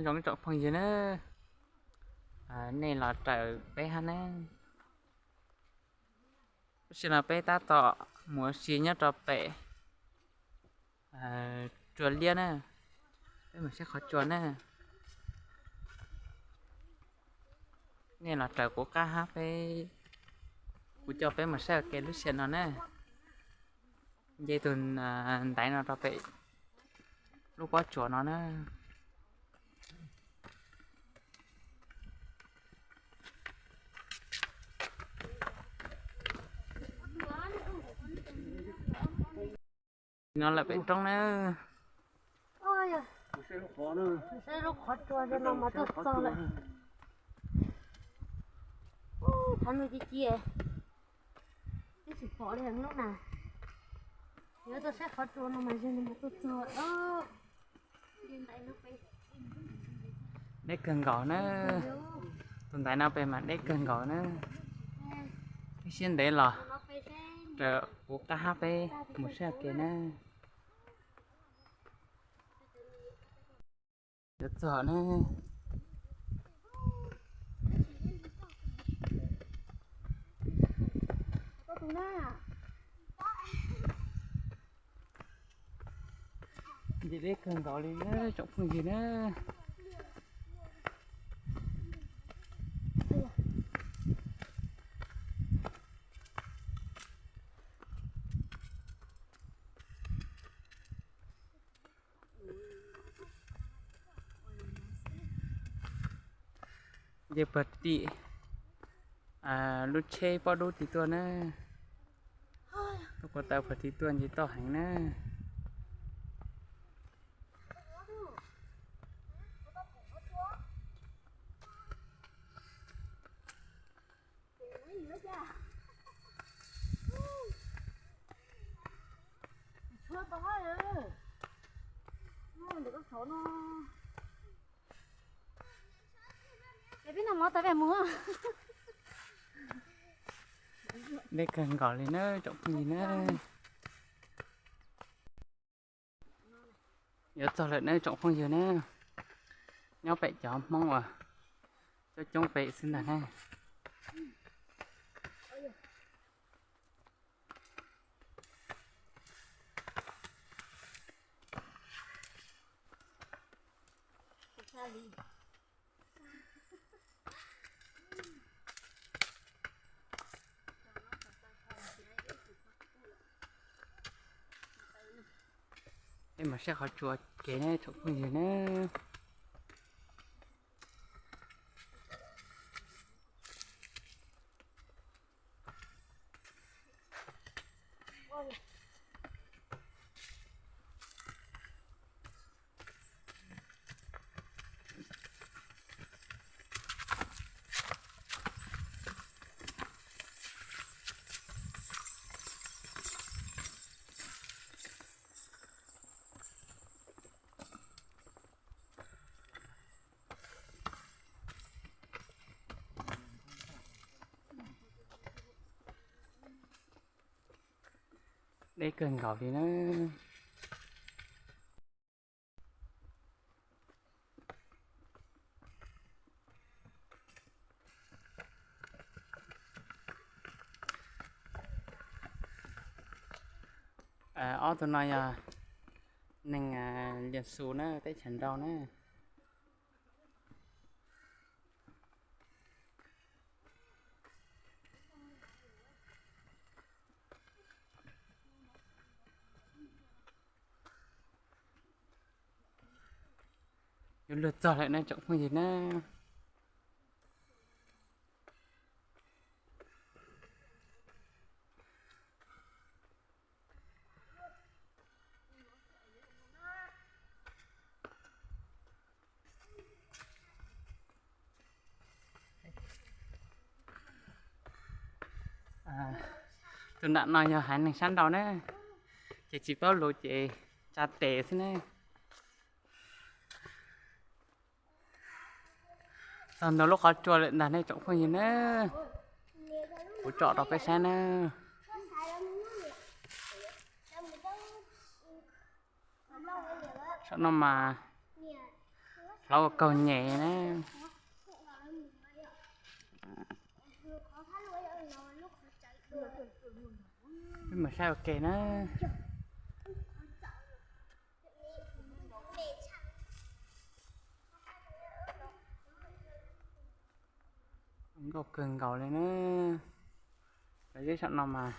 Zoo tsoom phooj ywg na, nej los raws peb hab na. Lub sij hawm no peb tab tom mus ua si nyob rau pem tsua liab na, peb mus saib qhov tsua na. Nej los raws kuv qab hab peb, kuv coj peb mus saib ua ke lub sij hawm no na. Nce tus ntaiv no rau pem lub pob tsuas no na. No lawm pem roob na. Saib lub qhov tsua no mas tuaj txog lawm. Thav no ci ci, twb tsis pom li heev lub na. Yuav tuaj saib qhov tsua no mas zeeg no mas tuaj txog. Deb kawg nkaus na. Tus ntaiv no pem mas deb kawg nkaus na. Ib siab ntev los raws kuv qab hab peb mus saib ua ke na. Yuav txog na. Nce deb kawg nkaus li na tsoom phooj ywg na. Nce puag tim lub tsheb pob dub tim tuaj na. Lub ko taw puag tim tuaj nce toj heev na. Deb kawg nkaus li na tsoom phooj ywg na. Yuav txog lawm na tsoom phooj ywg na. Nyob pem cov Hmoob uas coob coob pem xwb ntag na. Peb mus saib qhov tsua kev na tsoom phooj ywg na. Deb kawg nkaus li na. Ob tug no yog neeg Lias Xus na, teb chaws nrau na. Yuav luag txog lawm na tsoom phooj ywg na. Tus nram no yog haiv neeg sab nrau na, ces tsis paub lus ces tsa tes xwb na. Txog ntawm lub qhov tsua lawm ntag nej tsoom phooj ywg na. Kuv tsom rau peb saib na. Saum no mas Plaub kaug nyem na. Peb mus saib ua ke na. Nkauj kawg nkaus li na. Lawv zeb saum no mas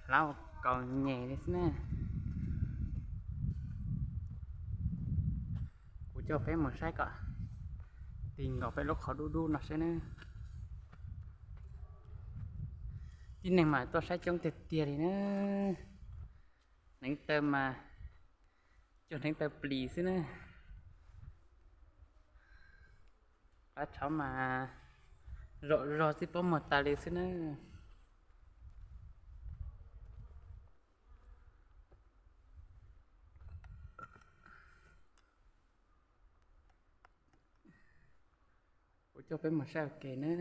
hlab kaus nyem li xwb na. Kuv coj peb mus saib kom tig nkaus peb lub qhov dub dub no seb na. Tib neeg mas tuaj saib coob tiag tiag li na. Hneev taw mas cuag hneev taw plis xwb na. Plab tshauv mas zom zog txij pob muag tas li xwb na. Kuv coj peb mus saib ua ke na.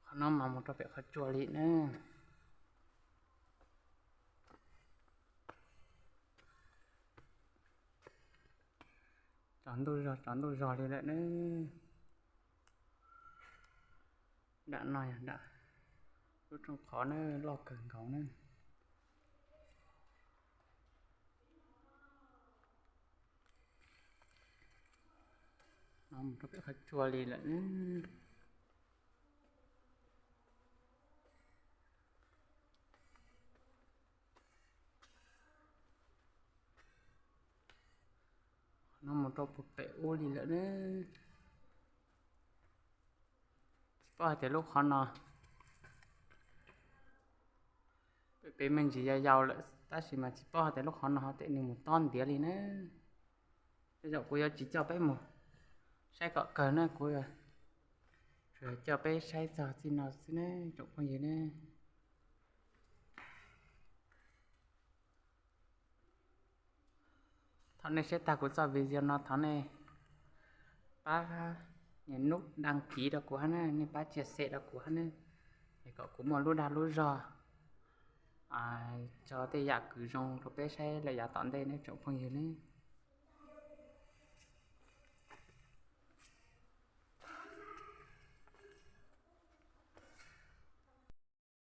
Qhov no mas mus rau pem qhov tsua li na. Tsaus ntuj zog, tsaus ntuj zog li lawm na. Nram no yog nram lub rooj qhov na, loj kawg nkaus na. No mus rau pem qhov tsua li lawm. No mus rau puag pem ub li lawm na. Tsis paub hais tias lub qhov no, pem me ntsis yau yau lawm tab sis mas tsis paub hais tias lub qhov no ho tes nws mus tob ntiav li na. Tej zaum kuv yuav tsis coj peb mus saib kom kawg na, kuv tsuas coj peb saib txog txij no xwb ne tsoom phooj ywg ne. Thov nej saib tag kuv txoj video no thov nej pab nias nub đăng ký rau kuv hab na, nej pab share rau kuv hab na, es kom kuv muaj lub dag lub zog tso tej yam kws zoo rau peb saib lawm yav tom ntej ne tsoom phooj ywg ne.